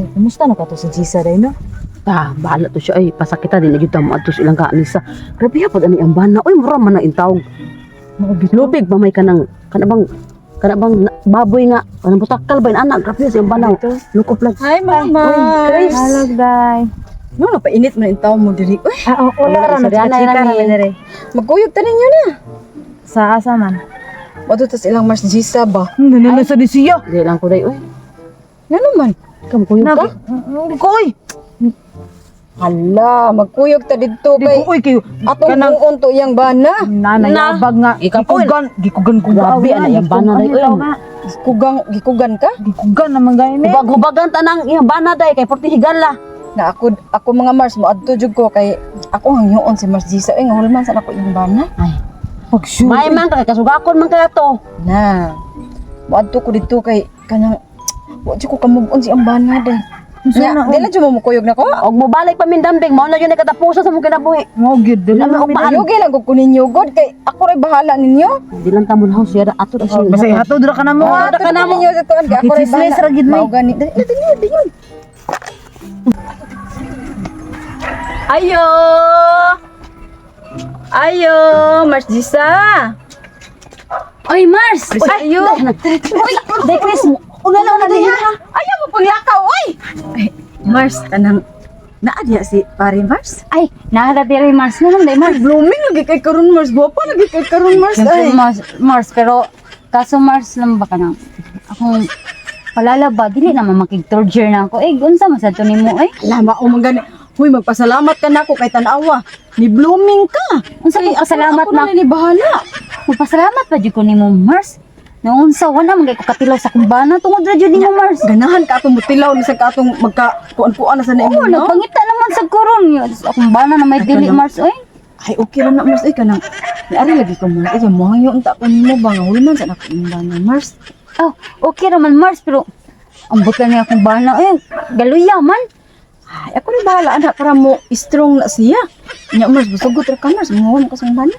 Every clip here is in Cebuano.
Kumusta na ka to si Gisa day, no? Ta, bahala to siya ay pasakita din na jud ta mo adto sa ilang kaanisa. Grabe ha pag ani ang bana. Oy, mura man na intawog. Lupig ba may kanang kana bang baboy nga kanang butakal ba yun, anak, grabe sa iyang bana. Lukop lang. Hi, Mama. Chris. Hello, day. No, napainit man yung tao mo diri. Uy, Ah, oo, wala ra Wala, na istorya na chika yun, ra eh. dere. Magkuyog ta ninyo na. Sa asa man? Wato tas ilang Mars Gisa ba? Nanana sa di siya. Di lang ko day oy. Nga naman. Kam kuyog ka? Ko oy. Hala, magkuyog ta didto Di kay ko oy kayo. atong buon to iyang bana. Nanayabag nga. Ikapoy. Gikugan, gikugan ko Grabe, ana, yung bana day, oy. Gikugang, gikugan ka? Gikugan naman gani ni. Hubag-hubagan tanang iyang bana day kay porti higala. Na ako ako mga Mars mo adto jud ko kay ako hangyoon si Mars Gisa oy nga hulman sa nako iyang bana. Ay, Pag-sure. may man ka kay kasugakon man kaya to. Na. Moadto ko didto kay kanang wa jud ko kamove-on si iyang bana day. Unsa Nya, na, di na jud mo mukuyog nako. Og mobalik pa mindambing mao na yun ay katapusan sa mong kinabuhi. Mo gyud dili Wala na man upaan. Ayugi lang ko kunin ninyo god kay ako ray bahala ninyo. Di lang ta mo siya ato na siya. Basta ihatod ra ka na mo. Oh, ah. ka na mo. Ninyo sa tuan kay ako ray Makichismis bahala. ra gid, may. Mao gani. Dali, dali, dali, dali. Ayo! Ayo, Mars Gisa. Oy, Mars! Ayo. Uy, day Chris, una lang na diha. Ayaw mo paglakaw, oy. Ay, Mars kanang naa diha si pare Mars. Ay, naara diri Mars. Nga day Mars. Blooming lagi kay karon Mars, guwapo lagi kay karon Mars Siyempre, ay. Mars, Mars, pero kaso Mars lang ba ka na? Akong palalaba, dili naman makig-torture na ako. Eh, unsa man sa to nimo eh? Lama o man gani. Huy, magpasalamat ka nako kay tan-awa. Ni blooming ka. Unsa Kay kong pasalamat ako na? na ni bahala. Magpasalamat pa jud ko nimo, Mars. Naunsa wala man kay ko katilaw sa kumbana tungod ra jud nimo, Mars. Ganahan ka atong mutilaw ni sa ka atong magka kuan-kuan na sa na Oo, imo, no? nagpangita naman sa koron. Akong bana na may Ay, dili, kanang- Mars, oy. Ay, okay ra na Mars ay kanang. Niari lagi ko Mars. Ay, mo hangyo unta ko nimo ba nga hulman sa nako imong bana Mars. Oh, okay ra man, Mars, pero ambot lang niya akong bana. Eh, galuya man. Ay, ako ni bahala anak para mo strong na siya. Nya Mars, busugot ra ka Mars, mo ka sa bana.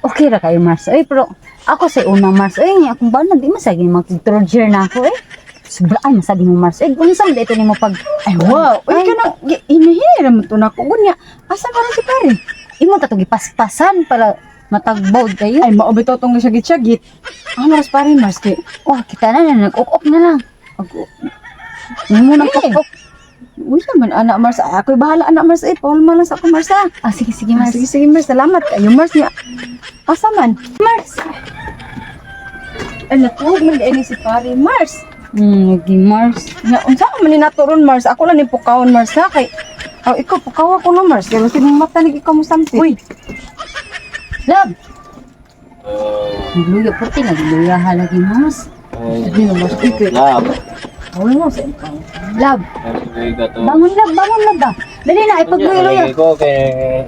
Okay ra kayo, Mars. Ay, pero ako sa una, Mars. Ay, nga akong bana, di masagi mag-torture na ako, eh. Sobraan, masagi mo, Mars. Eh, unsa man ito nimo pag Ay, wow. Uy, Ay. kanang inihinay ra man to nako gunya. Asa ba rin si pare? Imo ta to gipaspasan para matagbaw kayo. Ay, mao bitaw tong syagit-syagit. Ah, Mars pare Mars kay. Oh, kita na na, nag-ok na lang. Ag Mo nang Eh. ok. Uy, naman anak Mars. Ay, ako'y bahala anak Mars. Eh, paul man lang sa ako Mars ah. Ah, sige, sige, Ah, Mars. sige, sige Mars. Salamat kayo Mars niya. Asa man? Mars. Ay, natuog man ni si pare Mars. Lagi, Mars. Nga, unsa ka man ni naturon Mars? Ako lang ni pukawon Mars ha kay. Oh, ikaw pukaw ako na Mars. Pero sige mata ni ikaw mo samti. Uy. Love. Nagluya puti, nagluya ha lagi, Mars. Ay, Hindi na Mars. Uy, kay. love. Uy, mo sa ikaw. Love, Ay, ka to. bangon love, bangon love ba? Dali na, ay pagluya-luya. Lagi ko kay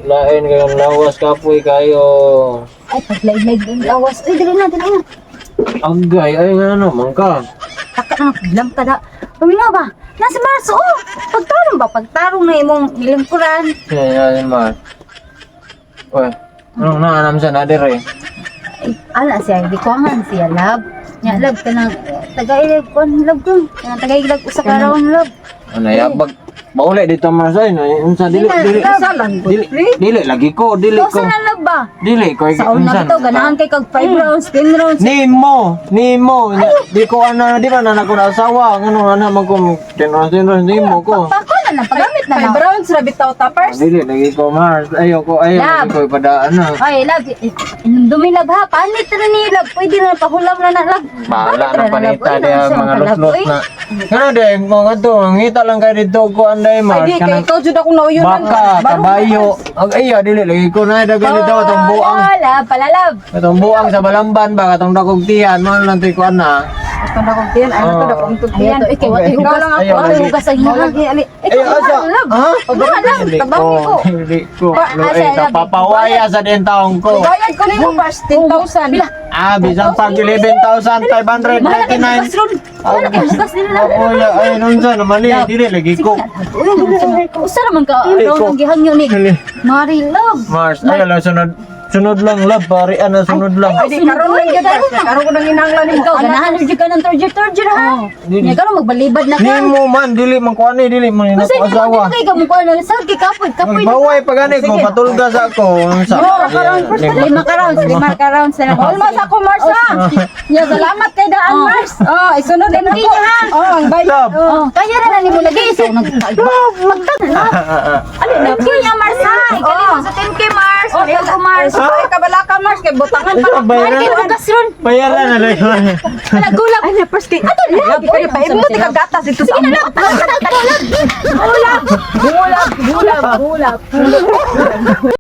lain kayong lawas kapoy kayo. Ay, paglaig-laig ang lawas. Uy, dali na, dali na. Agay, ay nga naman ka. Taka na, bilang tada. Paminaw ba? Nasa Mars, oh! Pagtarong ba? Pagtarong na imong nilingkuran. Kaya yan, Mar. Uy, anong naanam siya na dire? Ay, ala siya, gikuangan siya, love. Nya, love, kanang tagailag, kuan, love ko. Kanang tagailag, usa ka round, love. Ano ya, bag bauli dito Mars ay, unsa dili dili. Unsa lang Dili, dili lagi ko, dili Usa ko. na love ba? Dili ko Sa una bitaw, ganahan kay kag 5 rounds, 10 rounds. Nimo, nimo, di ko ana, di ba na ako na asawa, ngano ana man ko 10 rounds, 10 rounds nimo ko. Pako na lang, paggamit na Five lang. rounds ra bitaw tapers. Dili lagi ko Mars, ayo ko ayo Love. lagi ko ipadaan na. Ay, love, dumi love ha, panit na ni love. Pwede na, pahulam na na, love. Bahala Panit na love. panita Uy, diha nasa mga ka, love, los-los uy. na. Ngano de mo ngadto ngita lang kay dito ko anday Ay, Mars di kay kanang ikaw jud akong nauyunan. baka kabayo. Ag iya dili lagi ko na dagan dito atong buang. Love, pala love. Atong buang sa Balamban ba katong dakog tiyan mo lang toy kuan na. Ito na kong tiyan, ano to na kong Ayaw tiyan. to, ikaw, Okay. ikaw Ikaw lang ako. Ayaw, Ay, lagi. hugas ang Mao iya. lagi ali. Ay asa? Love. Ha? Love, Dili tabangi ko. Dili ko. Pa- Lo asa, eh love? papawaya sa din taong ko. Bayad ko nimo Mars 10,000. Pila? Ah, bisan pag 11,599. Hugas ron. Wala kay hugas nila love. Oh, ya, ay unsa naman ni dili lagi ko. Uy, usa naman ka Dili round ko. ang gihangyo ni Dili. Mari love. Mars, ay lang sunod. Sunod lang love, parian na sunod lang. Ay, di karon lang gyud Mars. Kay Karon ko nang hinanglan nimo. Ikaw ganahan jud ka ng torture torture ha. Nya karon magbalibad na ka. Nimo man dili man ko ani, dili man Kasi nako di mo asawa. kay ka mo kuan sa kay kapoy kapoy. Magbaway pa gani ko patulga sa ako. Sa Lima ka rounds, lima ka rounds na lang. Almas ako Mars ha. Nya Salamat kay daan Mars. Oh, isunod din ako. Oh, ang bayad. Love. Oh, kaya ra na nimo lagi ikaw nagpagtag na. Ano na? Kaya Mars ha. Ikaw sa 10K Mars. Oh, Pareho ko Mars. Ay, kabala ka Mars kay butangan pa. Bayaran. Kay bugas ron. Bayaran na lang. Wala gulab. Ay, na first kay Ato na. Ay, paimo ti kagatas ito sa amo. Gulap, gulap, gulap.